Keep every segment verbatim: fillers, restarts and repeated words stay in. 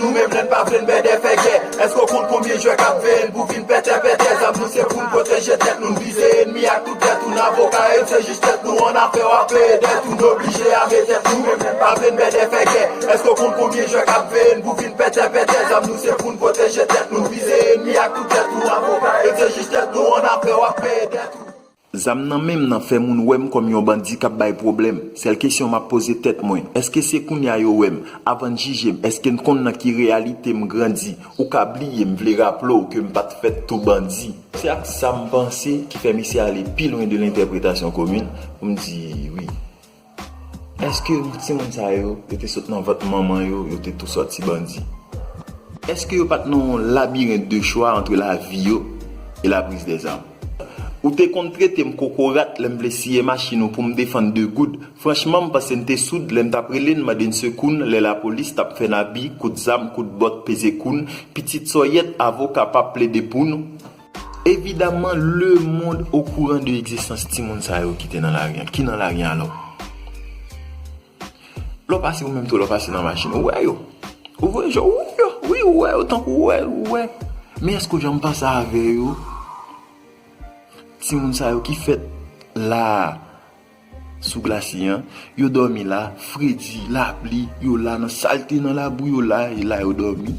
Nou menm lè n pa vle n bèdè fè gè. Èske w konn konbyen jwè k ap veye n pou vin pètè pètè? Zam nou se pou n pwoteje tèt nou, n vize ènmi ak tout tèt ou. N avoka e se jij tèt nou, ann afè w ap peye dèt ou. N oblije ame tèt nou, menm lè n pa vle n bèdè fè gè. Èske w konn konbyen jwè k ap veye n pou vin pètè pètè? Zam nou se pou n pwoteje tèt nou, n vize ènmi ak tout tèt ou. N avoka e se jij tèt nou, ann afè w ap peye dèt ou. Zam nan men m nan fè moun wè m kòm yon bandi k ap bay pwoblèm. Sèl kesyon m ap poze tèt mwen, èske se kounye a yo wè m? Avan n jije m, èske n konn nan ki reyalite m grandi? Ou ka bliye, m vle raple w ke m pa t fèt tou bandi. Se ak sa m panse ki fè misye ale pi lwen de lentèpretasyon komin pou m di wi. Èske timoun sa yo, yo te sot nan vant manman yo, yo te tou sòti bandi? Èske yo pa t nan yon labirent de chwa ant lavi yo e la prise des armes? Ou te konn trete m kokorat lè m vle siye machin ou pou m defann de goud. Franchman, m panse n te soud lè m t ap rele n mande n sekou n lè lapolis t ap fè n abi kout zam, kout bòt, peze kou n, pitit sòyèt, avoka p ap plede pou nou. Evidaman, lemonn okouran de egzistans timoun sa yo ki te nan lari an. Ki nan lari an alò? Lè w pase, ou menm tou, lè w pase nan machin, ou wè yo. Ou voye je w, ou wè yo. Wi, ou wè yo, tankou ou wè, ou wè. Men èske w janm panse avè yo? Timoun sa yo ki fèt la a, sou glasi an, yo dòmi la, fredi, lapli, yo la nan salte, nan labou, yo la, e la yo dòmi.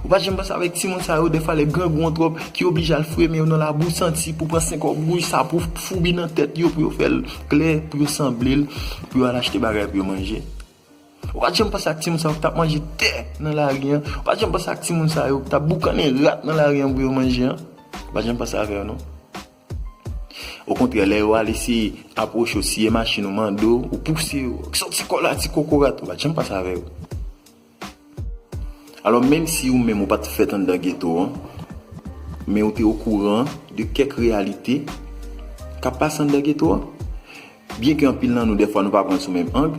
Ou pa janm panse avèk timoun sa yo, dèfwa lè grangou an twòp, ki oblije al fouye men yo nan labou, santi pou pran senkòb wouj sa, pou foubi nan tèt yo, pou yo fè l klè, pou yo sanble l, pou yo al achte bagay pou yo manje. Ou pa janm panse ak timoun sa yo ki t ap manje tè nan lari an. Ou pa janm panse ak timoun sa yo ki t ap boukannen rat nan lari an pou yo manje an. Ou pa janm panse avè yo, non. Okontrè, lè yo al eseye apwoche w, siye machin ou, mande w, ou pouse yo, sòti kò la, ti kokorat, ou pa t janm panse avè yo. Alò, menm si ou menm ou pa t fèt anndan geto an, men ou te okouran de kèk reyalite k ap pase anndan geto an. Byenke anpil nan nou, dèfwa, nou pa pran l sou menm ang,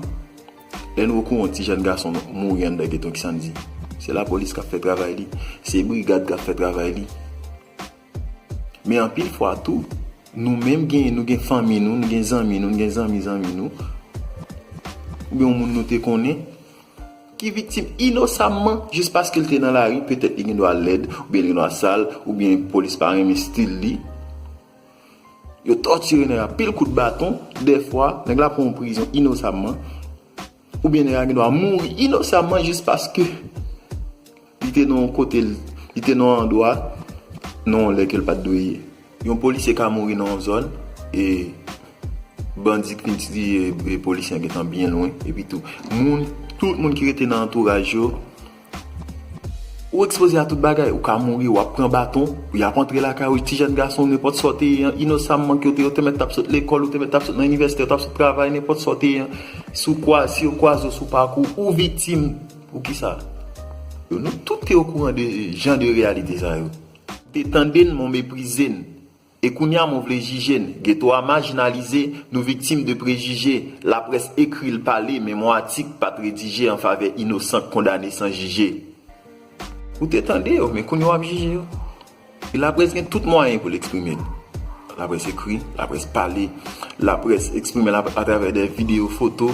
lè nou okouran yon ti jèn gason mouri anndan geto, kisa n di? Se lapolis k ap fè travay li, se brigad k ap fè travay li. Men anpil fwa tou, nou menm gen, nou gen fanmi nou, nou gen zanmi nou, nou gen zanmi zanmi nou, oubyen yon moun nou te konnen, ki viktim inosamman jis paske l te nan lari, petèt li gen dwa lèd, oubyen li gen dwa sal, oubyen polis pa renmen stil li. Yo tòtire nèg la pil kout baton, dèfwa, nèg la pran yon prizon inosamman, oubyen nèg la gen dwa mouri inosamman jis paske li te nan yon kote, li te nan yon andwa, nan yon lè ke l pa t dwe ye. Yon polisye ka mouri nan yon zòn, e bandi k vin tiye, e, polisye an gentan byen lwen, epi tou, moun, tout moun ki rete nan antouraj yo, ou ekspoze a tout bagay, ou ka mouri, w ap pran baton, y ap antre lakay ou, ti jèn gason, nenpòt sa w te ye an, inosamman ke w te, w te mèt t ap sot lekòl, ou te mèt t ap sot nan inivèsite, w t ap sot travay, nenpòt sa w te ye an, si w kwa-, si yo kwaze w sou pakou, ou viktim. Poukisa? Yo, nou tout te okouran de jan de reyalite sa yo. Te tande n, men w meprize n. E kounye a, men w vle jije n. Geto a majinalize, nou viktim de prejije. Laprès ekri, l pale, men men w atik pa t redije an favè inosan k kondane san jije. Ou te tande yo, men kounye a w ap jije yo. E laprès gen tout mwayen pou l eksprime l. Laprès ekri, laprès pale, laprès eksprime l atravè de videyo, foto.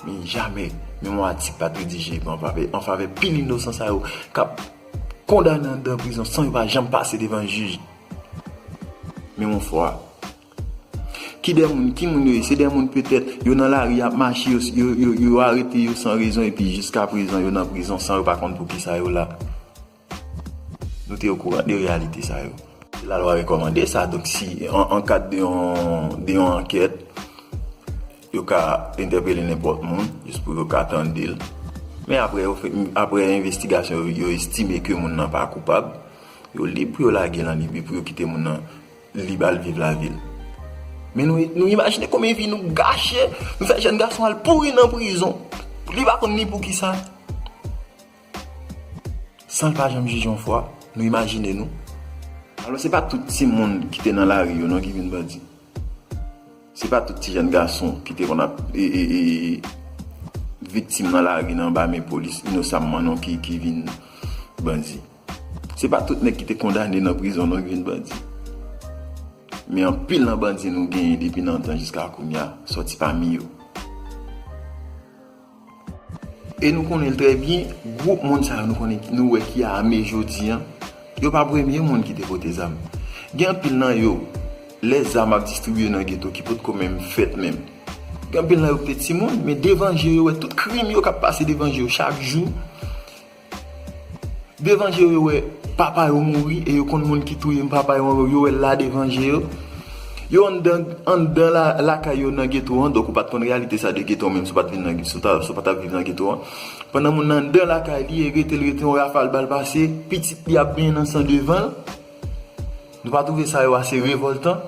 Men jamè, men men w atik pa t redije an favè, an favè pil inosan sa yo k ap kondane anndan prizon san yo pa janm pase devan jij. Men yon fwa. Ki de moun, ki moun yo ye? Se de moun petèt, yo nan lari, y ap mache, yo, yo, yo, yo arete yo san rezon, epi jiskaprezan, yo nan prizon san yo pa konn poukisa yo la. Nou te okouran de reyalite sa yo. Lalwa rekòmande sa, donk si, an, an kad de yon, de yon ankèt, yo ka entèpele nenpòt moun, jis pou yo ka tande l. Men apre, yo fè, apre envestigasyon, yo, yo estime ke moun nan pa koupab, yo lib pou yo lage l an libè, pou yo kite moun nan lib al viv lavi l. Men nou, nou imajine konbyen vi nou gache, nou fè jèn gason al pouri nan prizon. Li pa konn ni poukisa. San l pa janm jije yon fwa, nou imajine nou. Alò, se pa tout timoun ki te nan lari yo, non, ki vin bandi. Se pa tout ti jèn gason ki te konn ap, e, e, e, viktim nan lari, nan anba men polis, inosamman, non, ki, ki vin bandi. Se pa tout nèg ki te kondane nan prizon, non, ki vin bandi. Men anpil nan bandi nou genyen depi nan tan jiska kounye a, sòti pami yo. E nou konnen l trè byen, gwoup moun sa yo nou konnen, nou wè ki ame jodi a, yo pa premye moun ki te pote zam. Gen anpil nan yo, lè zam ap distribiye nan geto ki potko menm fèt menm. Gen anpil nan yo ki te timoun, men devan je yo, yo wè tout krim yo k ap pase devan je yo chak jou. Devan je yo, yo wè papa yo mouri e yo konn moun ki touye papa yo ankò, yo wè l la devan je yo. Yo anndan, anndan la, lakay yo nan geto an, donk ou pa t konn reyalite sa de geto an menm si w pa t vin nan, si w ta, si w pa t ap viv nan geto an. Pandan moun nan anndan lakay li, e rete l rete, yon rafal bal pase, pitit li ap benyen nan san devan l. Nou pa twouve sa yo ase revòltan?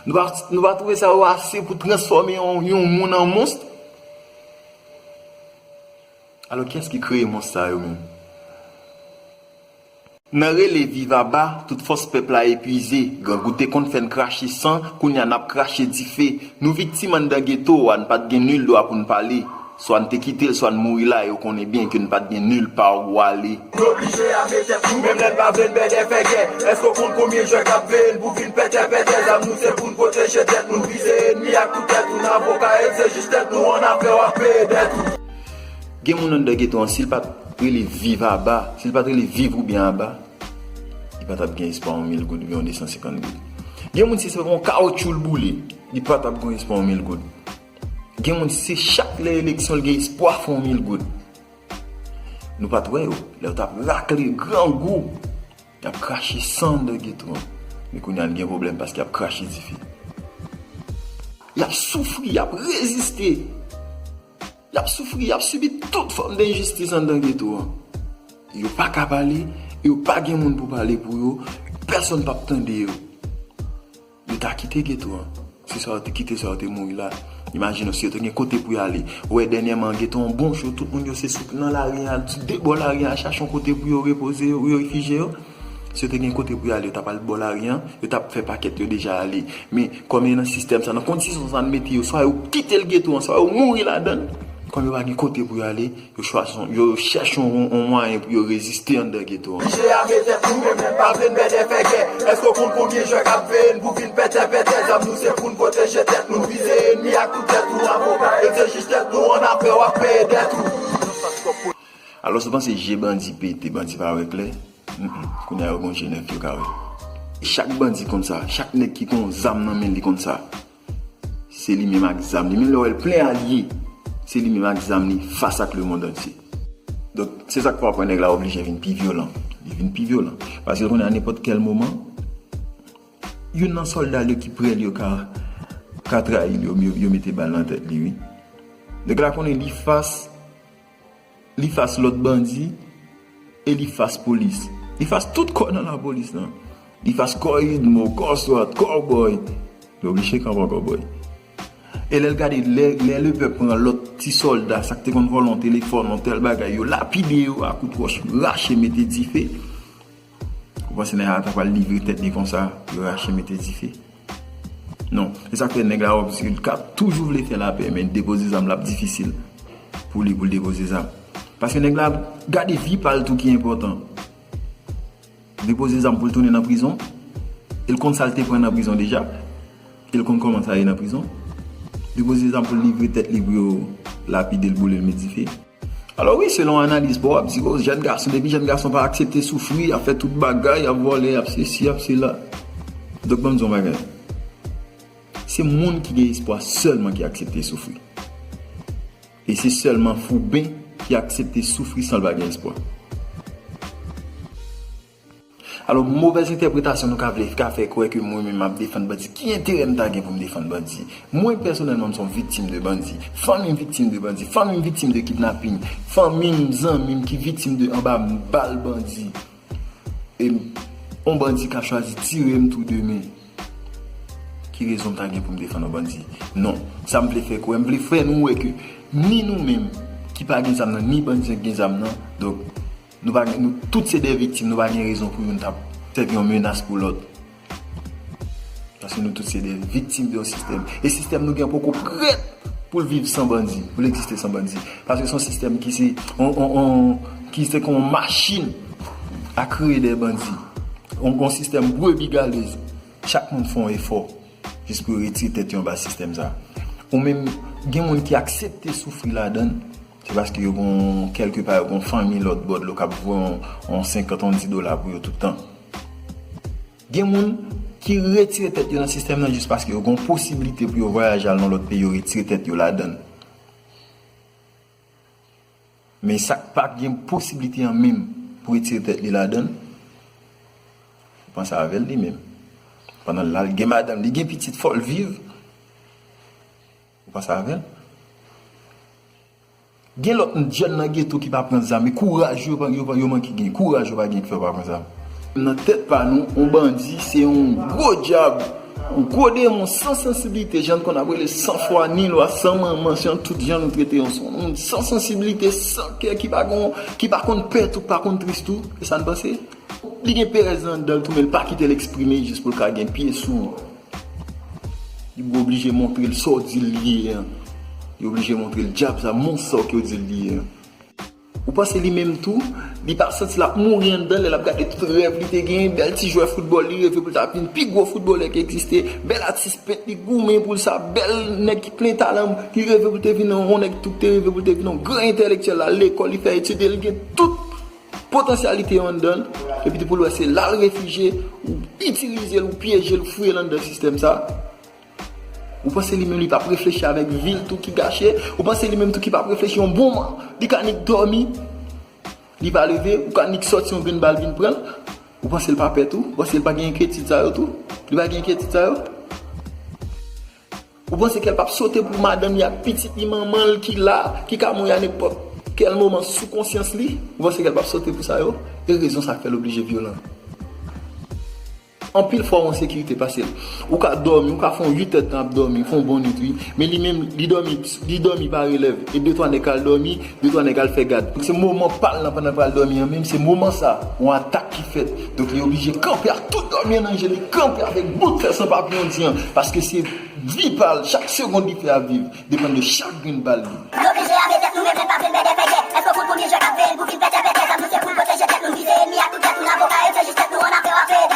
Nou pa, nou pa twouve sa yo ase pou transfòme yon, yon moun an mons? Alò, kiyès ki kreye mons sa yo menm? Nan rele viv aba, tout fòs pèp la epuize. Grangou te konn fè n krache san, kounye a n ap krache dife. Nou viktim anndan geto a, n pa t gen nil dwa pou n pale. Swa n te kite l, swa n mouri la, e w konnen byen ke n pa t gen nil pa pou ale. Nou oblije ame tèt nou, menm lè n pa vle n bèdè fè gè. Èske w konn konbyen jwè k ap veye n pou vin pètè pètè? Zam nou se pou n pwoteje tèt nou, vize ènmi ak tout tèt nou, avoka egze jis tèt nou, annafè w ap peye dèt ou. Gen moun anndan geto an, si l pa t rele viv aba, si l pa t rele viv oubyen aba, li pa t ap gen espwa yon mil goud oubyen yon de san senkant goud. Gen moun si se yon kawotchou l boule, li pa t ap gen espwa yon mil goud. Gen moun si se chak lè eleksyon l gen espwa fè yon mil goud. Nou pa t wè yo, lè yo t ap rakle grangou, y ap krache san anndan geto an. Men kounye a l gen pwoblèm paske y ap krache dife. Y ap soufri, y ap reziste. Y ap soufri, y ap sibi tout fòm denjistis anndan geto an. Yo pa ka pale, yo pa gen moun pou pale pou yo, pèsonn p ap tande yo. Yo ta kite geto an. Se sa yo te kite, sa yo te mouri la. Imajine w, si yo te gen kote pou y ale. Ou wè, dènyèman, geto an bon cho, tout moun yo se sou nan lari a, sou de bò lari a, chache yon kote pou yo repoze yo, pou yo refijye yo. Si yo te gen kote pou y ale, yo t ap al bò lari an, yo t ap fè pakèt yo deja ale. Men, kòm yo nan sistèm sa, nan kondisyon sa n mete yo, swa yo kite l geto an, swa yo mouri ladan l. Kòm yo pa gen kote pou yo ale, yo chwazi, yo chèche yon, yon mwayen pou yo reziste anndan geto an. Oblije ame tèt nou, menm lè n pa vle n bèdè fè gè. Èske w konn konbyen jwè k ap veye n pou vin pètè pètè? Zam nou se pou n pwoteje tèt nou, vize ènmi ak tout tèt nou, avoka egze jis tèt nou, annafè w ap peye dèt ou. Alò, si w panse je bandi pete, bandi pa wè klè, mm, mm, kounye a yo gon je nèf yo ka wè. Chak bandi konn sa, chak nèg ki gon zam nan men li konn sa. Se li menm ak zam li. Menm lè w wè l plen alye, se li menm ak zam li fas ak lemonn antye. Donk, se sa k fè w ap wè nèg la oblije vin pi vyolan. Li vin pi vyolan. Paske l konnen a nenpòt kèl moman, youn nan sòlda l yo ki prè l yo ka, ka trayi l, yo, yo, yo mete bal nan tèt li, wi. Nèg la konnen li fas Li fas lòt bandi e li fas polis. Li fas tout kò nan lapolis lan. Li fas kò idmo, kò swat, kò bòy. Li oblije kanpe an kò bòy. E lè l gade, lè, lè lepèp pran lòt ti sòlda, sa k te konn vòlè yon telefòn, yon tèl bagay, yo lapide yo a kout wòch, rache, mete dife. Ou panse nèg la ta pral livre tèt li konsa, yo rache mete dife? Non. Se sa k fè nèg la w ap di l ka toujou vle fè lapè, men depoze zam l ap difisil pou li, pou l depoze zam. Paske nèg la gade vi pa l tou ki enpòtan. Depoze zam pou l tounen nan prizon, e l konn sa l te pran nan prizon deja, e l konn kòman sa ye nan prizon. Depoze zam pou l livre tèt li pou yo lapide l, boule l, met dife. Alò wi, selon analiz pa w, w ap di, o, jèn gason, depi jèn gason pa aksepte soufri, y ap fè tout bagay, y ap vòlè, y ap sesi, y ap sela. Donk, ban m di w yon bagay. Se moun ki gen espwa sèlman ki aksepte soufri. E se sèlman fouben ki aksepte soufri san l pa gen espwa. Alò, movèz entèpretasyon nou ka vle ka fè kwè ke mwen menm m ap defann bandi. Ki enterè m ta gen pou m defann bandi? Mwen, pèsonèlman, m se yon viktim de bandi. Fanmi m viktim de bandi. Fanmi m viktim de kidnaping. Fanmi m, zanmi m ki viktim de anba bal bandi. E m, yon bandi ka chwazi tire m tou demen. Ki rezon m ta gen pou m defann yon bandi? Non. Sa m vle fè kwè, m vle fè nou wè ke ni nou menm ki pa gen zam nan, ni bandi an ki gen zam nan. Donk, Nou pa gen, nou tout se de viktim, nou pa gen rezon pou youn t ap sèvi yon menas pou lòt. Paske nou tout se de viktim de yon sistèm. E sistèm nou gen poko prèt pou l viv san bandi, pou l egziste san bandi. Paske se yon sistèm ki se, on, on, on, ki se kon yon machin a kreye de bandi. On, on sistèm brebi galez. Chak moun fè yon efò jis pou yo retire tèt yo anba sistèm sa. Ou menm, gen moun ki aksepte soufri ladan l, Se paske yo gon kèlke pa, yo gon fanmi lòt bò dlo k ap voye yon, yon senkant, yon dis dola pou yo tout tan. Gen moun ki retire tèt yo nan sistèm nan jis paske yo gon posiblite pou yo vwayaje al nan lòt peyi, yo retire tèt yo ladan l. Men sa k pa gen posiblite an menm pou retire tèt li ladan l, ou panse avè l li menm. Pandan l la, l gen madanm, li gen pitit, fò l viv. Ou panse avè l? Gen lòt jèn nan geto ki pa pran zam, e kouraj yo, yo, yo manke gen. Kouraj yo pa gen ki fè yo pa pran zam. Nan tèt pa nou, yon bandi se yon gwo dyab, yon gwo demon san sansiblite, jan n konn ap rele san fwa ni lwa, san manman, se yon tout jan nou trete yon, yon moun san sansiblite, san kè, ki pa gon, ki pa konn pè tou, pa konn tris tou. E sa n panse? Li gen perèz anndan l tou, men l pa kite l eksprime jis pou l ka gen pye sou ou. Li oblije montre l sa w di l li ye an. Li oblije montre l dyab sa, mons sa w ke w di l li ye an. Ou panse li menm tou, li pa santi l ap mouri anndan lè l ap gade tout rèv li te genyen, bèl ti jwè foutbòl, li reve pou l ta vin pi gwo foutbòlè ki egziste, bèl atis pent li goumen pou l sa, bèl nèg ki plen talan, li reve pou l te vin yon nèg tou, te reve pou l te vin yon gran entèlektyèl la, lekòl li fè etid, li gen tout potansyalite yo anndan l, epi pou l wè se la l refijye, ou itilize l, ou pyeje l, ou fouye l anndan sistèm sa. Ou panse li menm li p ap reflechi avèk vi l tou ki gache? Ou panse li menm tou ki p ap reflechi yon bon moman? Li ka nik dòmi, li pa leve, ou ka nik sòti yon grenn bal vin pran l. Ou panse l pa pè tou? Ou panse l pa gen enkyetid sa yo tou? Li pa gen enkyetid sa yo? Ou panse kè l p ap sote pou madanm li ak pitit li, manman l ki la, ki ka mouri a nenpòt kèl moman sou konsyans li? Ou panse kè l p ap sote pou sa yo? E rezon sa k fè l oblije vyolan. Anpil fwa ou an sekirite pase l. Ou ka dòmi, ou ka fè yon uit èdtan ap dòmi, fè yon bon nwit wi. Men li menm, li dòmi, li dòmi pa relèv. E de twa nèg k al dòmi, de twa nèg al fè gad. Donk se moman pa l lan pandan l pral dòmi an menm, se moman sa, yon atak ki fèt. Donk li oblije kanpe ak tout dòmi an nan je li, kanpe avèk bout fè san papiyon di an. Paske se vi pa l, chak segonn li fè ap viv, depann de chak grenn bal li. Nou oblije ame tèt nou, men pa vle pèdè pèdè. Èske w konn konbyen jwè k ap veye n pou vin pètè pètè? Zam nou se pou n pwoteje tèt nou, vize ènmi a tout tèt, nou avoka yo, se jis tèt nou an afè w ap veye.